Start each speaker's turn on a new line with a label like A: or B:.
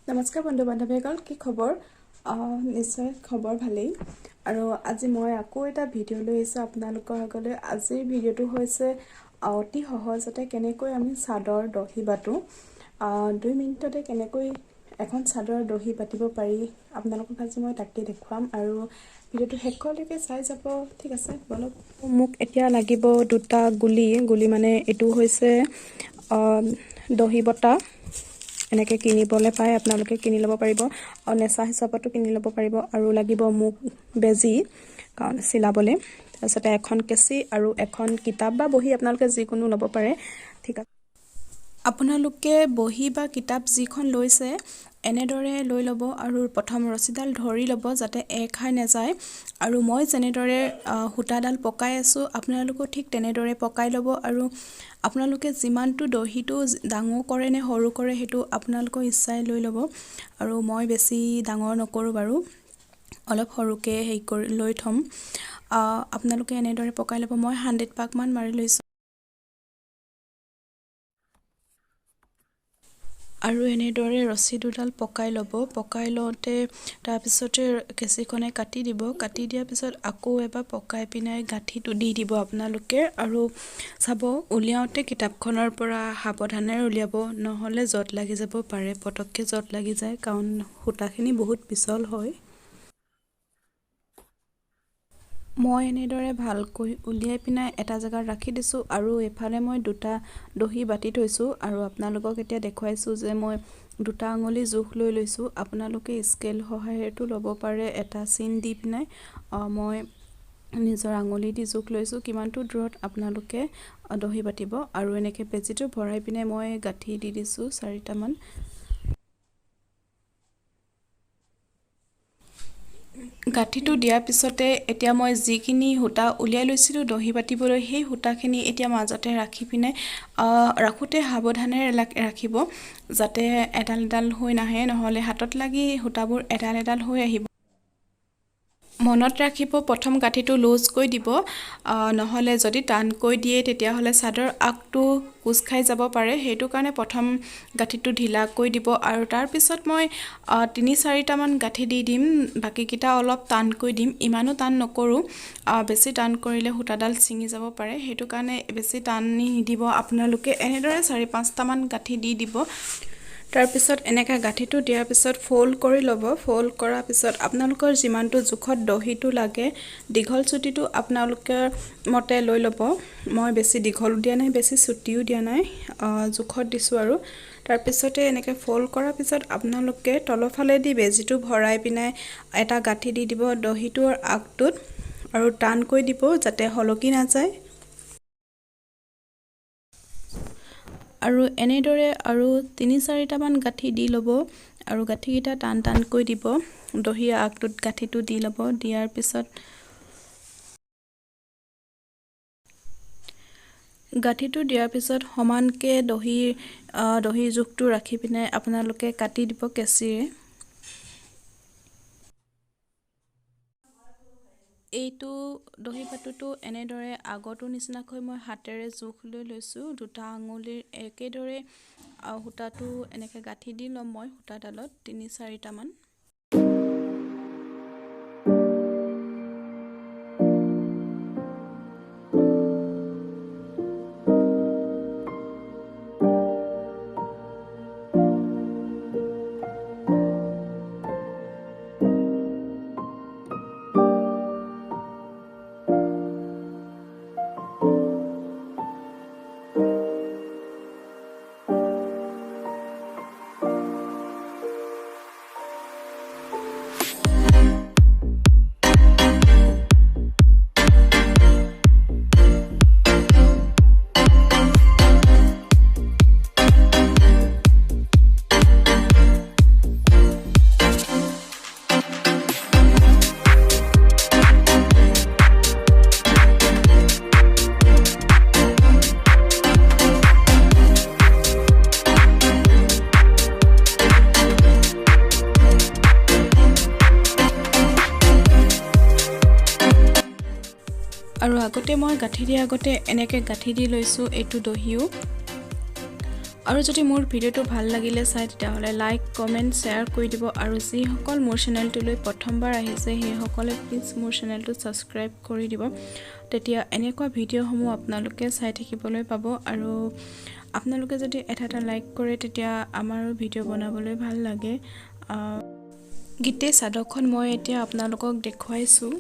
A: নমস্কাৰ বন্ধু বান্ধৱীসকল, কি খবৰ? নিশ্চয় খবৰ ভালেই। আৰু আজি মই আকৌ এটা ভিডিঅ' লৈ আহিছোঁ আপোনালোকৰ আগলৈ। আজিৰ ভিডিঅ'টো হৈছে অতি সহজতে কেনেকৈ আমি চাদৰ দহি বাতোঁ, 2 মিনিটতে কেনেকৈ এখন চাদৰ দহি বাতিব পাৰি আপোনালোকক আজি মই তাকে দেখুৱাম। আৰু ভিডিঅ'টো শেষলৈকে চাই যাব, ঠিক আছে? বলক। মোক এতিয়া লাগিব দুটা গুলি। গুলি মানে এইটো হৈছে দহি বটা, এনেকৈ কিনিবলৈ পায়, আপোনালোকে কিনি ল'ব পাৰিব, নেচা হিচাপতো কিনি ল'ব পাৰিব। আৰু লাগিব মোক বেজী, কাৰণ চিলাবলৈ। তাৰপিছতে এখন কেঁচি আৰু এখন কিতাপ বা বহী, আপোনালোকে যিকোনো ল'ব পাৰে, ঠিক আছে? আপোনালোকে বহী বা কিতাপ যিখন লৈছে এনেদৰে লৈ ল'ব আৰু প্ৰথম ৰছীডাল ধৰি ল'ব যাতে এৰ খাই নাযায়। আৰু মই যেনেদৰে সূতাডাল পকাই আছোঁ আপোনালোকেও ঠিক তেনেদৰে পকাই ল'ব। আৰু আপোনালোকে যিমানটো দহিটো ডাঙৰ কৰে নে সৰু কৰে সেইটো আপোনালোকৰ ইচ্ছাই লৈ ল'ব। আৰু মই বেছি ডাঙৰ নকৰোঁ বাৰু, অলপ সৰুকৈ হেৰি কৰি লৈ থ'ম। আপোনালোকে এনেদৰে পকাই ল'ব। মই 100 পাকমান মাৰি লৈছোঁ। আৰু এনেদৰে ৰছী দুডাল পকাই ল'ব। পকাই লওঁতে তাৰপিছতে কেঁচিখনে কাটি দিব। কাটি দিয়াৰ পিছত আকৌ এবাৰ পকাই পিনে গাঁঠিটো দি দিব আপোনালোকে। আৰু চাব, উলিয়াওঁতে কিতাপখনৰ পৰা সাৱধানেৰে উলিয়াব, নহ'লে জঁট লাগি যাব পাৰে, পটককৈ জঁট লাগি যায়, কাৰণ সূতাখিনি বহুত পিছল হয়। মই এনেদৰে ভালকৈ উলিয়াই পিনে এটা জেগাত ৰাখি দিছোঁ। আৰু এইফালে মই দুটা দহি বাতি থৈছোঁ। আৰু আপোনালোকক এতিয়া দেখুৱাইছোঁ যে মই দুটা আঙুলি জোখ লৈ লৈছোঁ। আপোনালোকে স্কেল সহায়েতো ল'ব পাৰে, এটা চিন দি পিনে। মই নিজৰ আঙুলি দি জোখ লৈছোঁ কিমানটো দূৰত আপোনালোকে দহি বাতিব। আৰু এনেকৈ বেজীটো ভৰাই পিনে মই গাঁঠি দি দিছোঁ 4টামান। গাঁঠিটো দিয়াৰ পিছতে এতিয়া মই যিখিনি সূতা উলিয়াই লৈছিলোঁ দহি বাতিবলৈ, সেই সূতাখিনি এতিয়া মাজতে ৰাখি পিনে, ৰাখোঁতে সাৱধানেৰে ৰাখিব যাতে এডাল এডাল হৈ নাহে, নহ'লে হাতত লাগি সূতাবোৰ এডাল এডাল হৈ আহিব। মনত ৰাখিব, প্ৰথম গাঁঠিটো লুজকৈ দিব, নহ'লে যদি টানকৈ দিয়ে তেতিয়াহ'লে চাদৰ আগটো কোচ খাই যাব পাৰে। সেইটো কাৰণে প্ৰথম গাঁঠিটো ঢিলাকৈ দিব। আৰু তাৰপিছত মই 3-4টামান গাঁঠি দি দিম, বাকীকেইটা অলপ টানকৈ দিম। ইমানো টান নকৰোঁ, বেছি টান কৰিলে সূতাডাল ছিঙি যাব পাৰে, সেইটো কাৰণে বেছি টানি নিদিব আপোনালোকে। এনেদৰে 4-5টামান গাঁঠি দি দিব। তাৰপিছত এনেকৈ গাঁঠিটো দিয়াৰ পিছত ফ'ল্ড কৰি ল'ব। ফ'ল্ড কৰাৰ পিছত আপোনালোকৰ যিমানটো জোখত দহিটো লাগে, দীঘল চুটিটো আপোনালোকৰ মতে লৈ ল'ব। মই বেছি দীঘলো দিয়া নাই, বেছি চুটিও দিয়া নাই, জোখত দিছোঁ। আৰু তাৰপিছতে এনেকৈ ফ'ল্ড কৰাৰ পিছত আপোনালোকে তলফালেদি বেজীটো ভৰাই পিনে এটা গাঁঠি দি দিব দহিটোৰ আগটোত, আৰু টানকৈ দিব যাতে সলকি নাযায়। আৰু এনেদৰে আৰু 3-4টামান গাঁঠি দি ল'ব। আৰু গাঁঠিকেইটা টান টানকৈ দিব, দহিৰ আগটোত গাঁঠিটো দি ল'ব। দিয়াৰ পিছত গাঁঠিটো দিয়াৰ পিছত সমানকৈ দহিৰ জোখটো ৰাখি পিনে আপোনালোকে কাটি দিব কেঁচিৰে। এইটো দহি বাটোটো এনেদৰে আগৰটোৰ নিচিনাকৈ মই হাতেৰে জোখ লৈ লৈছোঁ, দুটা আঙুলিৰ একেদৰে সূতাটো এনেকৈ গাঁঠি দি ল'ম মই সূতাডালত 3-4টামান। আৰু আগতে মই গাঁঠি দিয়াৰ আগতে এনেকৈ গাঁঠি দি লৈছোঁ এইটো দহিও। আৰু যদি মোৰ ভিডিঅ'টো ভাল লাগিলে চাই, তেতিয়াহ'লে লাইক, কমেণ্ট, শ্বেয়াৰ কৰি দিব। আৰু যিসকল মোৰ চেনেলটোলৈ প্ৰথমবাৰ আহিছে, সেইসকলে প্লিজ মোৰ চেনেলটো ছাবস্ক্ৰাইব কৰি দিব। তেতিয়া এনেকুৱা ভিডিঅ'সমূহ আপোনালোকে চাই থাকিবলৈ পাব। আৰু আপোনালোকে যদি এটা এটা লাইক কৰে, তেতিয়া আমাৰো ভিডিঅ' বনাবলৈ ভাল লাগে। গোটেই চাদৰখন মই এতিয়া আপোনালোকক দেখুৱাইছোঁ।